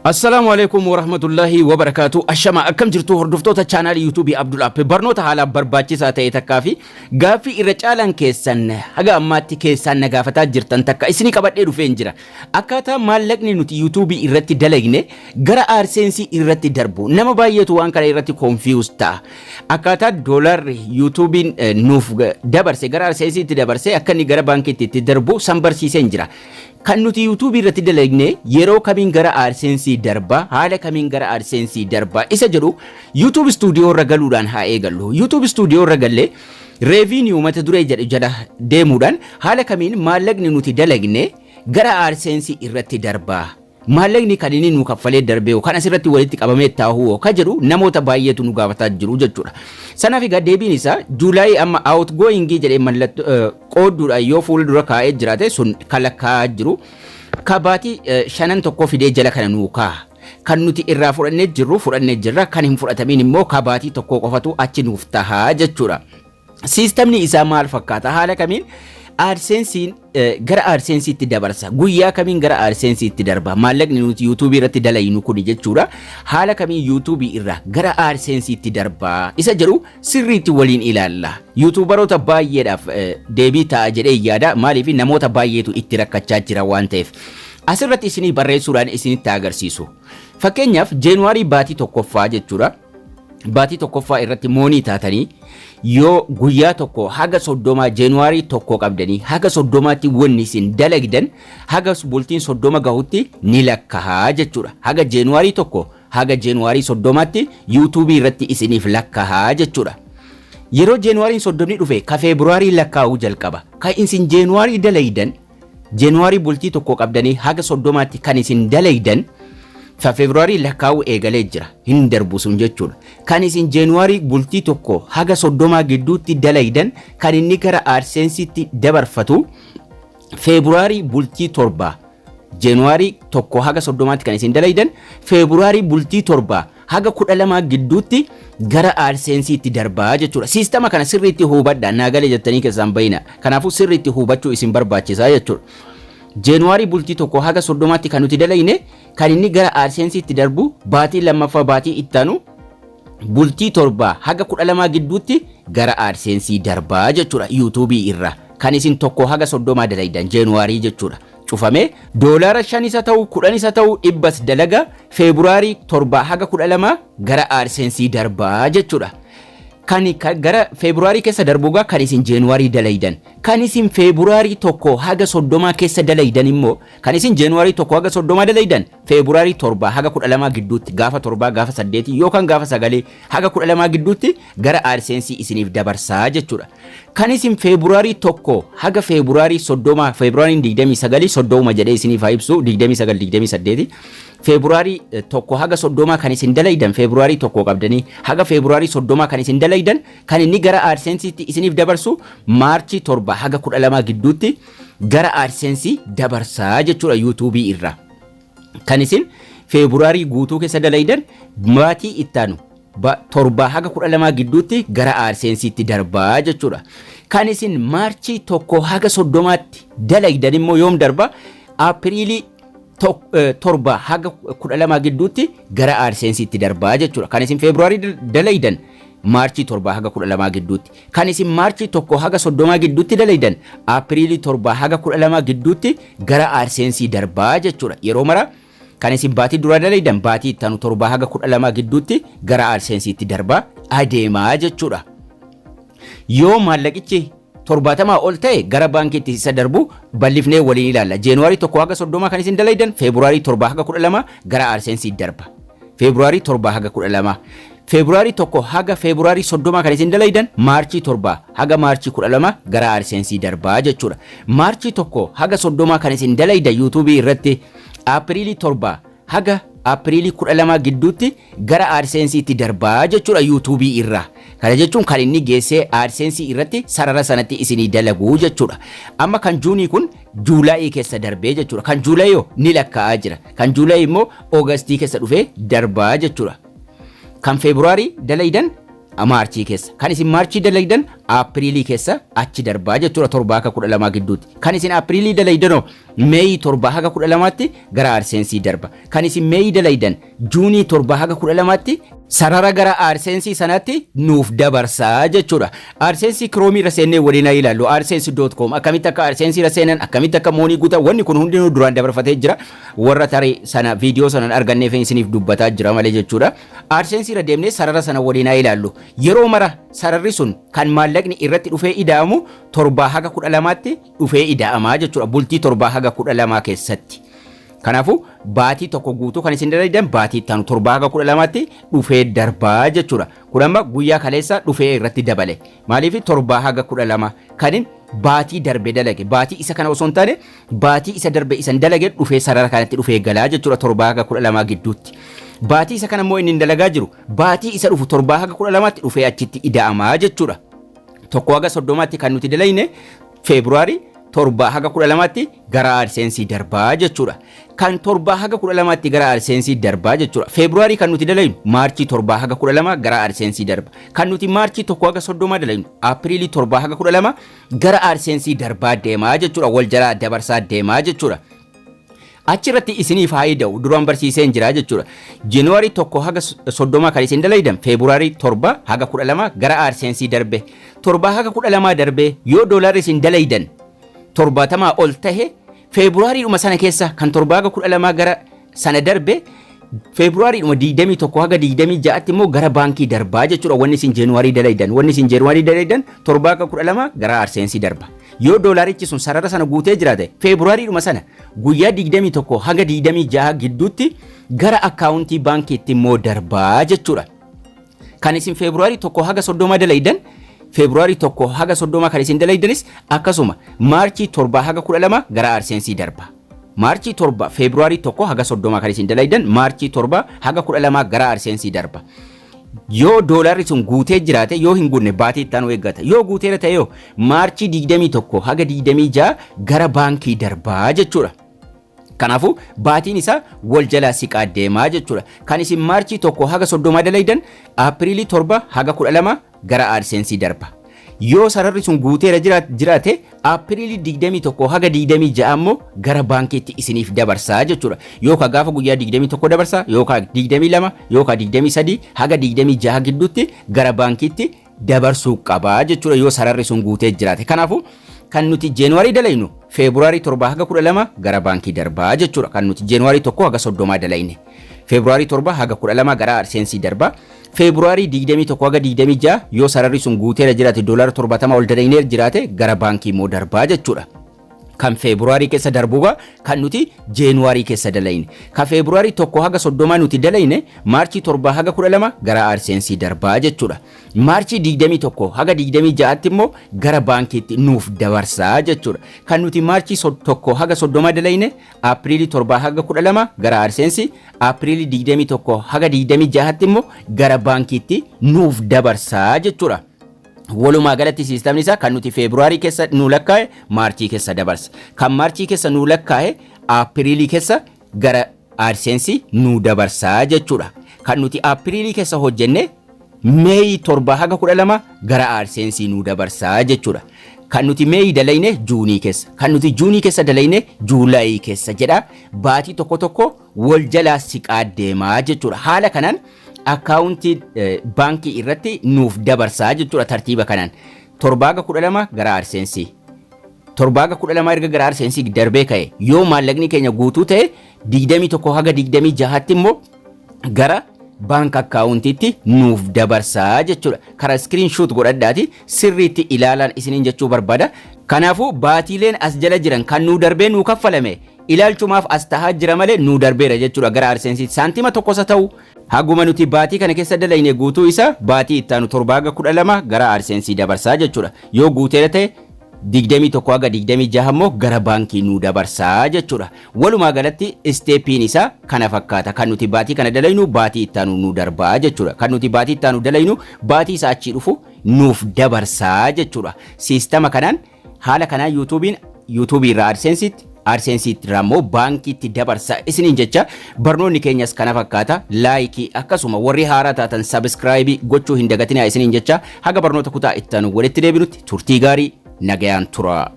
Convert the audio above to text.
Assalaamu alaikum warahmatullahi wabarakaatu. Ashama, akkam jirtu hordoftoota chaanaalii yuutuubii Abdul App? Barnoota haalaan barbaachisaa ta'e takkaa fi gaaffii irra caalaan keessan haga ammaatti keessaan na gaafataa jirtan takka isinii qabadhee dhufeen jira. Akkaataa maallaqni nuti yuutuubii irratti dalagne gara AdSense irratti darbu, nama baay'eetu waan kana irratti confuse ta'a. Akkaataa doolaarri yuutuubiin nuuf dabarse gara AdSense'itti dabarse akka inni gara baankiitti itti darbu san barsiiseen jira. Kan nuti yuutuubii irratti dalagne yeroo kamiin gara AdSense darba, haala kamiin gara AdSense darba isa jedhu YouTube Studio irra galuudhaan haa eegallu. YouTube Studio irra gallee revenue mata duree jedhu jala deemuudhaan haala kamiin maallaqni nuti dalagne gara AdSense irratti darba, maallaqni kan inni nu kaffalee darbee kan asirratti walitti qabamee taa'uu ka jedhu namoota baay'eetu nu gaafataa jiru jechuudha. Sanaaf egaa deebiin isaa July amma outgoing jedhee mallattoo qoodduudhaan yoo fuula dura kaa'ee jiraate sun kalakkaa'aa jiru. Kabaatii shanan tokko fidee jala kana nuu kaa'a. Kan nuti irraa fudhannee jirru fudhannee jirra, kan hin fudhatamiin immoo kabaatii tokko qofatu achi nuuf tahaa jechuudha. Siistamni isaa maal fakkaata? Haala kamiin AdSensiin gara AdSensiitti dabarsa? Guyyaa kamiin gara AdSensiitti darba? Maallaqni nuti yuutuubii irratti dalaynu kuni jechuudha. Haala kamiin yuutuubii irraa gara AdSensiitti darba? Isa jedhu sirriitti waliin ilaalla. Yuutuubaroota baay'eedhaaf deebii ta'a jedhee yaada. Maaliif? Namoota baay'eetu itti rakkachaa jira waan ta'eef. Asirratti isinii barreessuudhaan isinitti agarsiisu. Fakkeenyaaf, January baatii tokkoffaa jechuudha. Baatii tokkoffaa irratti moonii taatanii yoo guyyaa 1 haga 30, January 1 qabdanii haga 30tti wanni isin dalagdan haga bultiin 30 gahutti ni lakkahaa jechuudha. Haga January 1 haga January 30tti yuutuubii irratti isiniif lakkahaa jechuudha. Yeroo Januaryn 30ni dhufe ka February lakkaa'uu jalqaba. Kan isin January dalaydan, January bultii 1 qabdanii haga 30tti kan isin dalaydan, February lakkaa'uu eegalee jira. Hin darbu sun jechuudha. Kan isin January bultii 1 haga 30 gidduutti dalaydan kan inni gara AdSensitti dabarfatu February bultii 7. January 1 haga 30tti kan isin dalaydan February bultii 7 haga 12 gidduutti gara AdSensiitti darbaa jechuudha. Siistama kana sirriitti hubadhaa, naa galee jettanii keessaan bayina. Kanaafuu sirriitti hubachuu isin barbaachisaa jechuudha. January bultii 1 haga 30tti kan nuti dalayne kan inni gara AdSensiitti darbu baatii lammaffaa, baatii ittaanu bultii 7 haga 12 gidduutti gara AdSensii darbaa jechuudha yuutuubii irraa. Kan isin 1 haga 30 dalaydan January jechuudha. Cufamee doolaara 5 isa ta'u, 10 isa ta'u, 100s dalaga, February 7 haga 12 gara AdSensii darbaa jechuudha. Kan gara February keessa darbugaa kan isin January dalaydan. Kan isin February 1 haga 30 keessa dalaydan immoo, kan isin January 1 haga 30 dalaydan, February 7 haga 12 gidduutti, gaafa 7, gaafa 8 yookaan gaafa 9 haga 12 gidduutti gara AdSensii isiniif dabarsaa jechuudha. Kan isin February 1 haga February 30, Februaryn 29, 30 jedhee isiniif haa ibsu, 29, 28. February 1 haga 30 kan isin dalaydan, February 1 qabdanii haga February 30 kan isin dalaydan, kan inni gara AdSensiitti isiniif dabarsu March 7 haga 12 gidduutti gara AdSensii dabarsaa jechuudha yuutuubii irraa. Kan isin February guutuu keessa dalaydan baatii ittaanu 7 haga 12 gidduutti gara AdSensiitti darbaa jechuudha. Kan isin March 1 haga 30tti dalaydan immoo yoom darba? April 7 haga 12 gidduutti gara AdSensiitti darbaa jechuudha. Kan isin February dalaydan March 7 haga 12 gidduutti. Kan isin March 1 haga 30 gidduutti dalaydan April 7 haga 12 gidduutti gara AdSensii darbaa jechuudha. Yeroo mara kan isin baatii dura dalaydan baatii ittaanu 7 haga 12 gidduutti gara AdSensiitti darbaa adeemaa jechuudha. Yoo maallaqichi 70 ol ta'e gara baankiitti isa darbu bal'ifnee waliin ilaalla. January 1 haga 30 kan isin dalaydan February 7 haga 12 gara AdSensii darba. February 7 haga 12. February 1 haga February 30 kan isin dalaydan March 7 haga March 12 gara AdSensii darbaa jechuudha. March 1 haga 30 kan isin dalaydan yuutuubii irratti April 7 haga April 12 gidduutti gara AdSensiitti darbaa jechuudha yuutuubii irraa. Kana jechuun kan inni geessee AdSensii irratti sarara sanatti isinii dalaguu jechuudha. Amma kan June kun July keessa darbee jechuudha. Kan July yoo ni lakkaa'aa jira. Kan July immoo August keessa dhufee darbaa jechuudha. Kan February dalaydan March keessa. Kan isin March dalaydan Aappiriilii keessa achi darbaa jechuudha, 7 haga 12 gidduutti. Kan isin Aappiriilii dalaydanoo Meeyii 7 haga 12tti gara AdSense darba. Kan isin Meeyii dalaydan Juunii 7 haga 12tti sarara gara AdSense sanatti nuuf dabarsaa jechuudha. AdSense Chrome irra seennee waliin haa ilaallu. AdSense.com akkamitti akka AdSense irra seenan, akkamitti akka moonii guutan, wanni kun hundinuu duraan dabarfatee jira. Warra tarii sana viidiyoo sanaan arganneef isiniif dubbataa jira malee jechuudha. AdSense irra deemnee sarara sana waliin haa ilaallu. Yeroo mara sararri sun kan maallaqni irratti dhufee ida'amu 7 haga 12tti dhufee ida'amaa jechuudha. Bultii 7 haga 12 keessatti. Kanaafuu baatii tokko guutuu kan isin dalaydan baatii itti aanu 7 haga 12tti dhufee darbaa jechuudha. Kun amma guyyaa kaleessa dhufee irratti dabale. Maaliif 7 haga 12 kanin baatii darbe dalage, baatii isa kana osoo hin taane baatii isa darbe isan dalage dhufee sarara kanatti dhufee galaa jechuudha, 7 haga 12 gidduutti. Baatii isa kana immoo inni dalagaa jiru baatii isa dhufu 7 haga 12tti dhufee achitti ida'amaa jechuudha. 1 haga 30tti kan nuti dalayne Feebruaarii 7 haga 12tti gara AdSense darbaa jechuudha. Kan 7 haga 12tti gara AdSense darbaa jechuudha. Feebruaarii kan nuti dalaynu Maarchii 7 haga 12 gara AdSense darba. Kan nuti Maarchii 1 haga 30 dalaynu Aapiriilii 7 haga 12 gara AdSense darbaa deemaa jechuudha. Wal jalaa dabarsaa deemaa jechuudha. Achirratti isiniif haa ida'u, duraan barsiiseen jira jechuudha. January 1 haga 30 kan isin dalaydan Feebruaarii 7 haga 12 gara AdSense darbe. 7 haga 12 darbe yoo doolaarri isin dalaydan 70 ol tahe, Feebruwaariidhuma sana keessa kan 7 haga 12 gara sana darbe Feebruwaariidhuma 21 haga 26tti immoo gara baankii darbaa jechuudha. Wanni isin Jeenuwaarii dalaydan, wanni isin Jeenuwaarii dalaydan 7 haga 12 gara AdSense darba. Yoo doolaarichi sun sarara sana guutee jiraate, Feebruwaariidhuma sana guyyaa 21 haga 26 gidduutti gara akkaawuntii baankiitti immoo darbaa jechuudha. Kan isin Feebruwaarii 1 haga 30 dalaydan, Feebruwaarii 1 haga 30 kan isin dalaydanis akkasuma Maarchii 7 haga 12 gara AdSense darba. Maarchii 7, Feebruwaarii 1 haga 30 kan isin dalaydan Maarchii 7 haga 12 gara AdSense darba. Yoo doolaarri sun guutee jiraate, yoo hin guutne baatii itti aanu eeggata. Yoo guuteera ta'e yoo Maarchii 21 haga 26 gara baankii darbaa jechuudha. Kanaafuu baatiin isaa wal jalaa siqaa deemaa jechuudha. Kan isin Maarchii 1 haga 30 dalaydan Aapiriilii 7 haga 12 gara AdSense darba. Yoo sararri sun guuteera jiraate, Aapiriilii 21 haga 26 immoo gara baankiitti isiniif dabarsaa jechuudha. Yookaan gaafa guyyaa 21 dabarsaa, yookaan 22, yookaan 23 haga 26 gidduutti gara baankiitti dabarsuu qabaa jechuudha yoo sararri sun guutee jiraate. Kanaafuu kan nuti Jeenuwaarii dalaynu Feebruaarii 7 haga 12 gara baankii darbaa jechuudha. Kan nuti Jeenuwaarii 1 haga 30 dalayne. Feebruaarii 7 haga 12 gara AdSense darba. Feebruaarii 21 haga 26 yoo sararri sun guuteera jiraate, doolaara 70 ol dalayneer jiraate, gara baankii immoo darbaa jechuudha. Kan Feebruaarii keessa darbuugaa kan nuti Jeenuwaarii keessa dalayne. Kan Feebruaarii 1 haga 30 nuti dalayne Maarchii 7 haga 12 gara AdSense darbaa jechuudha. Maarchii 21 haga 26tti immoo gara baankiitti nuuf dabarsaa jechuudha. Kan nuti Maarchii 1 haga 30 dalayne Aapiriilii 7 haga 12 gara AdSense, Aapiriilii 21 haga 26tti immoo gara baankiitti nuuf dabarsaa jechuudha. Walumaa galatti siistamni isaa kan nuti Feebruaarii keessa nuu lakkaa'e Maarchii keessa dabarsa. Kan Maarchii keessa nuu lakkaa'e Aapiriilii keessa gara AdSense nuu dabarsaa jechuudha. Kan nuti Aapiriilii keessa hojjenne Meeyi 7 haga 12 gara AdSense nuu dabarsaa jechuudha. Kan nuti Meeyi dalayne Juunii keessa. Kan nuti Juunii keessa dalayne Juulaayii keessa jedha. Baatii tokko tokko wal jalaa siqaa deemaa jechuudha. Haala kanaan akkaawuntii baankii irratti nuuf dabarsaa jechuudha tartiiba kanaan. 7 haga 12 gara AdSense. 7 haga 12 erga gara AdSense darbee ka'e, yoo maallaqni keenya guutuu ta'e, 21 haga 26tti immoo gara bank akkaawuntiitti nuuf dabarsaa jechuudha. Karaa screenshot godhadhaati sirriitti ilaalaan isiniin jechuu barbaada. Kanaafuu baatiileen as jala jiran kan nuu darbee nuu kaffalame ilaalchumaaf as tahaa jira malee nuu darbeera jechuudha gara AdSense. Saantima tokkos haa ta'u, haguma nuti baatii kana keessa dalayne guutuu isa baatii ittaanu 7 haga 12 gara AdSense dabarsaa jechuudha. Yoo guuteera ta'e, 21 haga 26 immoo gara baankii nuu dabarsaa jechuudha. Walumaa galatti isteeppiin isaa kana fakkaata. Kan nuti baatii kana dalaynu baatii ittaanu nuu darbaa jechuudha. Kan nuti baatii ittaanu dalaynu baatii isaa achii dhufu nuuf dabarsaa jechuudha. Siistama kanaan, haala kanaan YouTube'n, YouTube irraa AdSense'itti, AdSense irraa immoo baankiitti dabarsa isiniin jecha. Barnoonni keenyas kana fakkaata. Like, akkasuma warri haaraa taatan subscribe gochuu hin dagatinaa isiniin jecha. Haga barnoota kutaa ittaanu walitti deebinutti turtii gaarii, nagayaan tura.